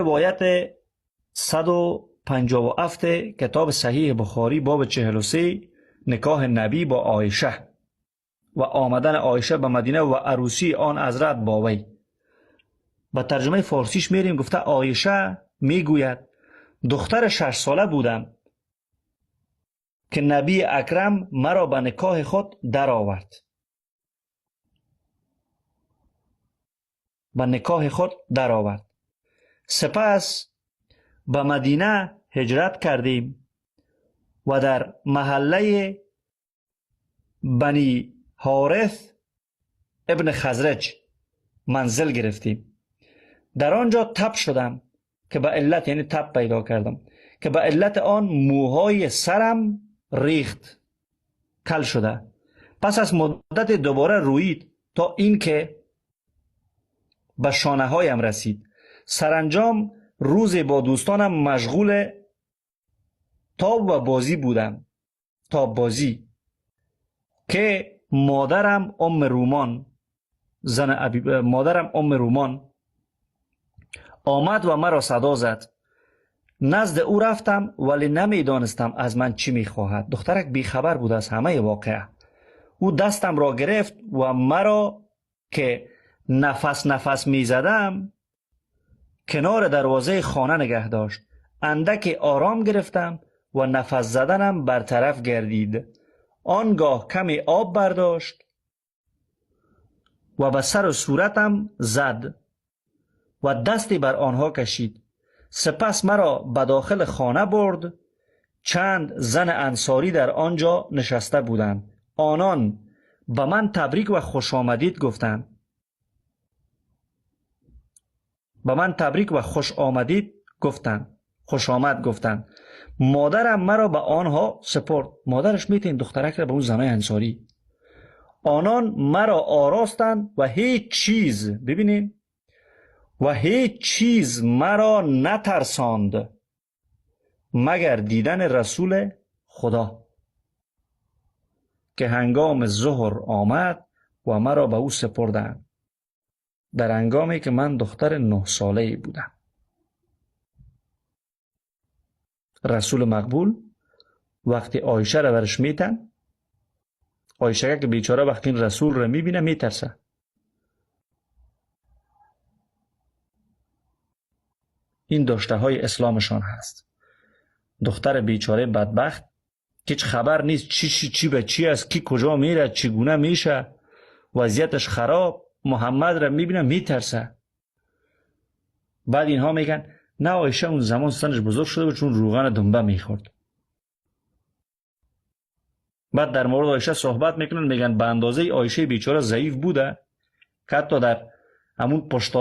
روایت 157 کتاب صحیح بخاری باب 43 نکاح نبی با عایشه و آمدن عایشه به مدینه و عروسی آن حضرت با وی. با ترجمه فارسیش میریم. گفته عایشه میگوید دختر 6 ساله بودم که نبی اکرم مرا به نکاح خود درآورد. به نکاح خود درآورد. سپس به مدینه هجرت کردیم و در محله بنی حارث ابن خزرج منزل گرفتیم. در آنجا تب شدم که به علت، یعنی تب پیدا کردم که به علت آن موهای سرم ریخت، کل شده. پس از مدت دوباره رویید تا اینکه به شانه هایم رسید. سرانجام روزی با دوستانم مشغول تاب و بازی بودم، تاب بازی، که مادرم ام رومان، زن ابی، مادرم ام رومان آمد و مرا صدا زد. نزد او رفتم ولی نمیدانستم از من چی میخواهد. دخترک بیخبر بود از همه واقعه. او دستم را گرفت و مرا که نفس نفس میزدم کنار دروازه خانه نگه داشت. اندک آرام گرفتم و نفس زدنم برطرف گردید. آنگاه کمی آب برداشت و به سر و صورتم زد و دستی بر آنها کشید. سپس مرا به داخل خانه برد. چند زن انصاری در آنجا نشسته بودند. آنان به من تبریک و خوش آمدید گفتند. به من تبریک و خوش آمدید گفتند. خوش آمد گفتند. مادرم مرا به آنها سپرد. مادرش میتین دخترک را به اون زنای انصاری. آنان مرا آراستند و هیچ چیز، ببینین، و هیچ چیز مرا نترساند مگر دیدن رسول خدا که هنگام ظهر آمد و مرا به او سپردند، در هنگامی که من دختر 9 ساله‌ای بودم. رسول مقبول وقتی عایشه را برش میتن، عایشه که بیچاره وقتی این رسول را میبینه میترسه. این داشته های اسلامشان هست. دختر بیچاره بدبخت که هیچ خبر نیست چی چی چی به چی است، کی کجا میره، چگونه میشه، وضعیتش خراب، محمد را میبینه میترسه. بعد اینها میگن نه عایشه اون زمان سنش بزرگ شده بود چون روغن دنبه میخورد. بعد در مورد عایشه صحبت میکنن، میگن به اندازه عایشه بیچاره ضعیف بوده که حتی در همون پشت